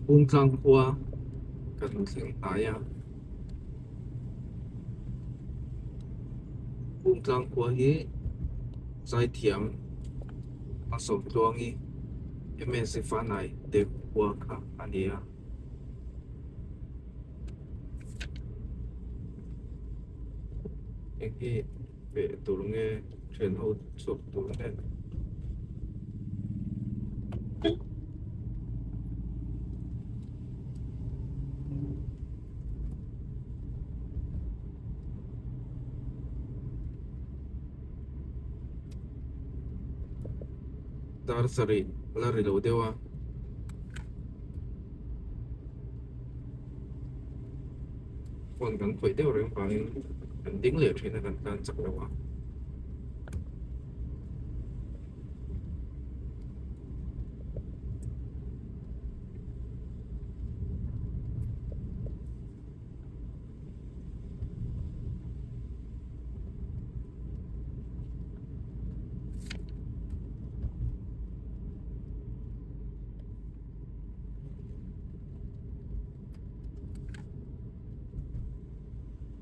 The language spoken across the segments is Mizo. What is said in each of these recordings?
Bungtlang khua kan thleng hnai a. Bungtlang khua hi zaithiam a sawmtluangi M_S Fanai te khua kha a ni a. Heng hi feh tur nge thian ho chhuak tur nge. Dar sarih la ri lo deuh a. Phone kan khawih deuh reng vangin kan ding leh thin a kan tlan chak lo a.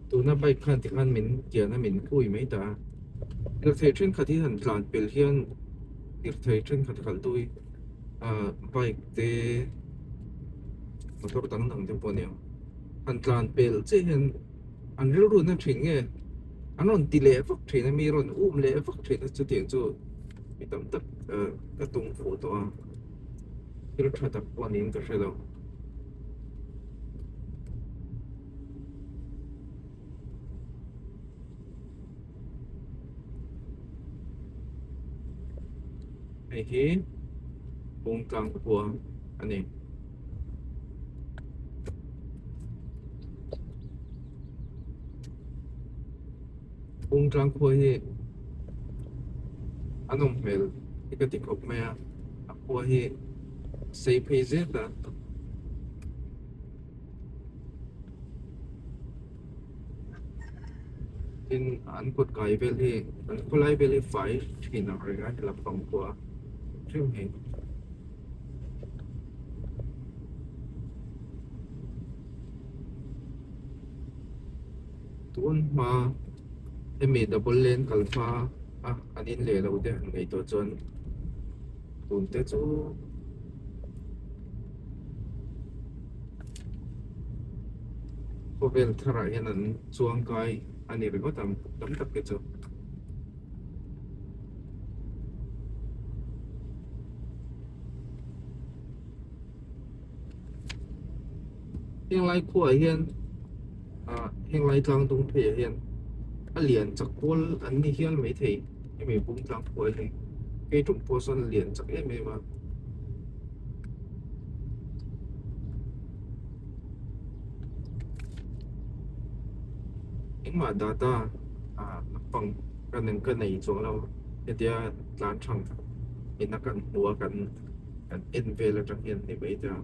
Tuna bike khan tikhan min kian a min pui mai ta a lirthei thenkhat hi han tlan pel hian lirthei thenkhat khalh tu hi ah bike te motor dang dang te pawh a ni ang han tlan pel chiah hian an rilru na thin nge an rawn ti leh vak thin a mi rawn um leh vak thin a chutiang chu mi tam tak ka tum fuh tawh a thil tha tak pawh niin ka hre lo. Hei hi Bungtlang khua a ni. Bungtlang khua hi a nawm hmel hi ka ti khawp mai a, a khua hi sei phei zet a. Tin an kawt kai vel hi an khawlai vel hi fai thin ang reng a helap pang khua hrim hi. Tun hma hemi double lane kal hma a an in leh lo te han ngaihtuah chuan tun te chu. Khawvel tharah hian an chuang kai a ni ringawt ang tam tak te chu. Heng lai khuaah hian ah heng lai tlang dung pheiah hian a lian chak pawl an ni hial maithei hemi bung tlang phuah hi kei tum pawh sawn a lian chak em em a. Engmah data ah lampang ka nen ka nei chuang lo hetia tlan thang ina kan hmu a kan kan en vel atang hian ni mai ta.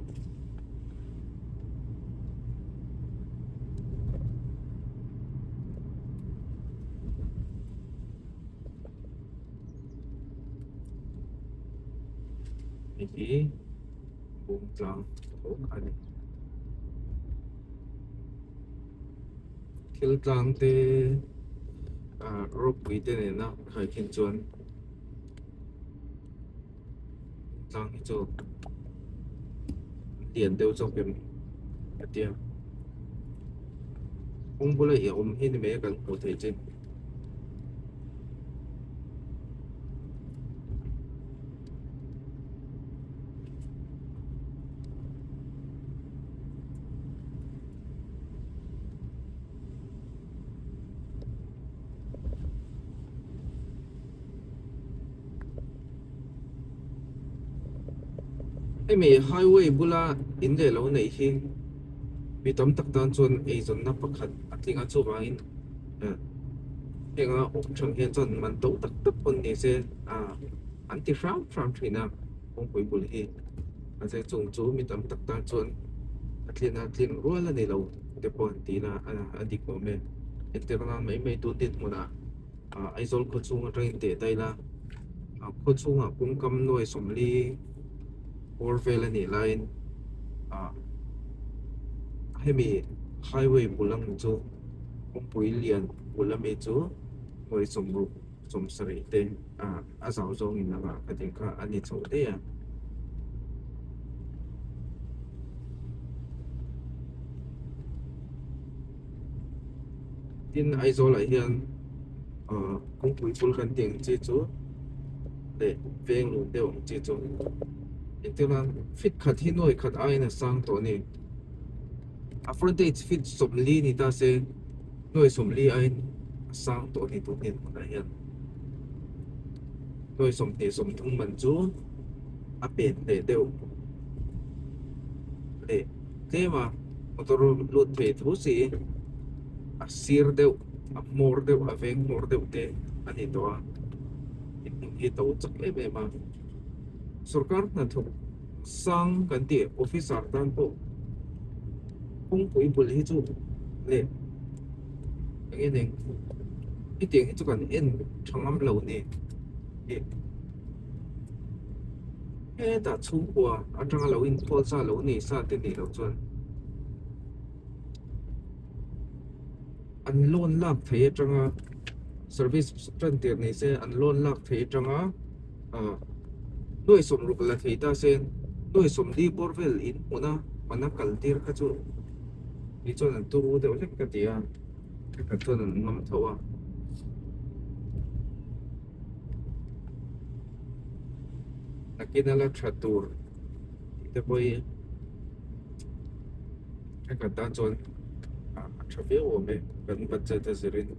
Hei hi bung tlang tho a ni. Thil tlang te ah ropui te nena khaikhin chuan tlang hi chu lian deuh zawk em a tia kawng bula i awm hi ni mai a kan hmuh theih chin. Hemi highway bula in leh lo neih hi mi tam tak tan chuan eizawnna pakhat a tling a chuvangin eh heng a awm than hian chuan man to tak tak pawn ni se ah an ti hram hram thin a kawngpui bul hi mahse chung chu mi tam tak tan chuan a tlin a tlin rual a ni lo te pawh an ti la a dik awm e entir nan mai mai tun dinhmunah. ah Aizawl khaw chhung atangin teh ta ila ah khaw chhungah kawngkam nuai sawmli bawr vel a nih laiin Ah hemi highway bul ang chu kawngpui lian bul ami chu nuai sawmruk sawmsarih te ah a zau zawng in anga ka tih kha a ni chho daih a. Tin Aizawl ah hian ah kawngpui bul kan tih ang chi chu leh veng lun deuh ang chi chu engtir nan feet khat hi nuai khat aiin a sang tawh a ni. A frontage feet 40 ni ta se nuai 40 aiin a sang tawh a ni tun hnen hmunah hian nuai 20 30 man chu a pen leh deuh leh tlem a motor lut thei tho si a sir deuh a hmawr deuh a veng hmawr deuh te a ni tawh a inhmun hi to chak em em a sorkar hnathawk sang kan tih officer tan pawh kawngpui bul hi chu leh eng nge eng hetiang hi chu kan en tha ngam lo a ni ih hetah chhungkua atanga lo inkhawl sa lo nei sa te nih loh chuan an loan lak thei atanga service tan tir ni se an loan lak thei atanga ah nuai sawmruk la thei ta se nuai sawmli bawr vel in hmuna mana kal tir kha chu ni chuan an turu deuh hlek ka ti a thenkhat chuan an ngam tho a. Nakin a la tha tur tih te pawh hi thenkhat tan chuan a tha viau awm e kan budget a zirin.